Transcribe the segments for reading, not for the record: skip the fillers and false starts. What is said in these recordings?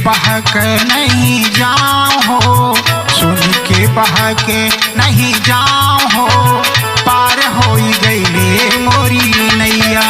बहक नहीं जाओ हो, सुन के बहक नहीं जाओ हो, पार हो गईले मोरी नैया।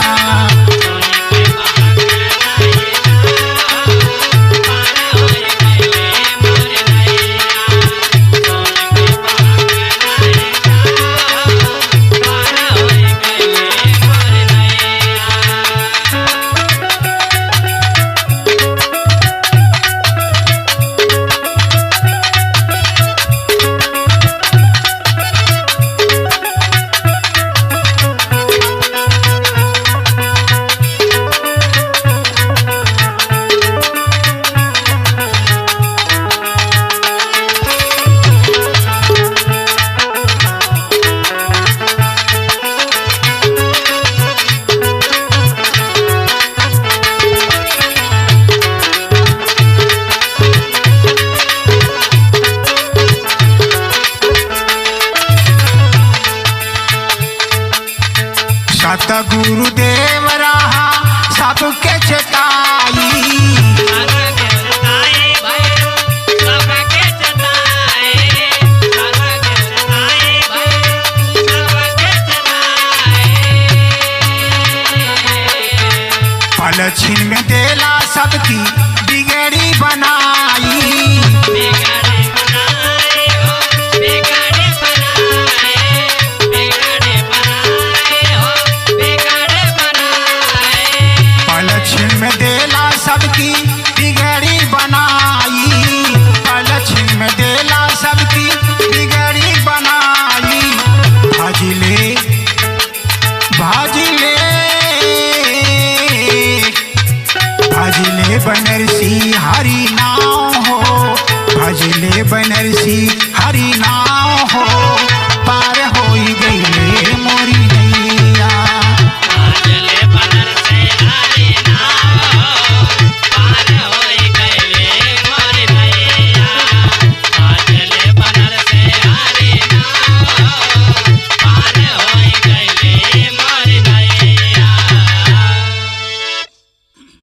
सतगुरु देव रहा सबके चेताई, पल छिन में देला सबकी बिगड़ी बनाई। पल छिन में देला सबकी बिगड़ी बनाई, पल छिन में देला सबकी बिगड़ी बनाई। भाजिले भाजिले भाजिले बनरसी हरि नाम हो, भाजिले बनरसी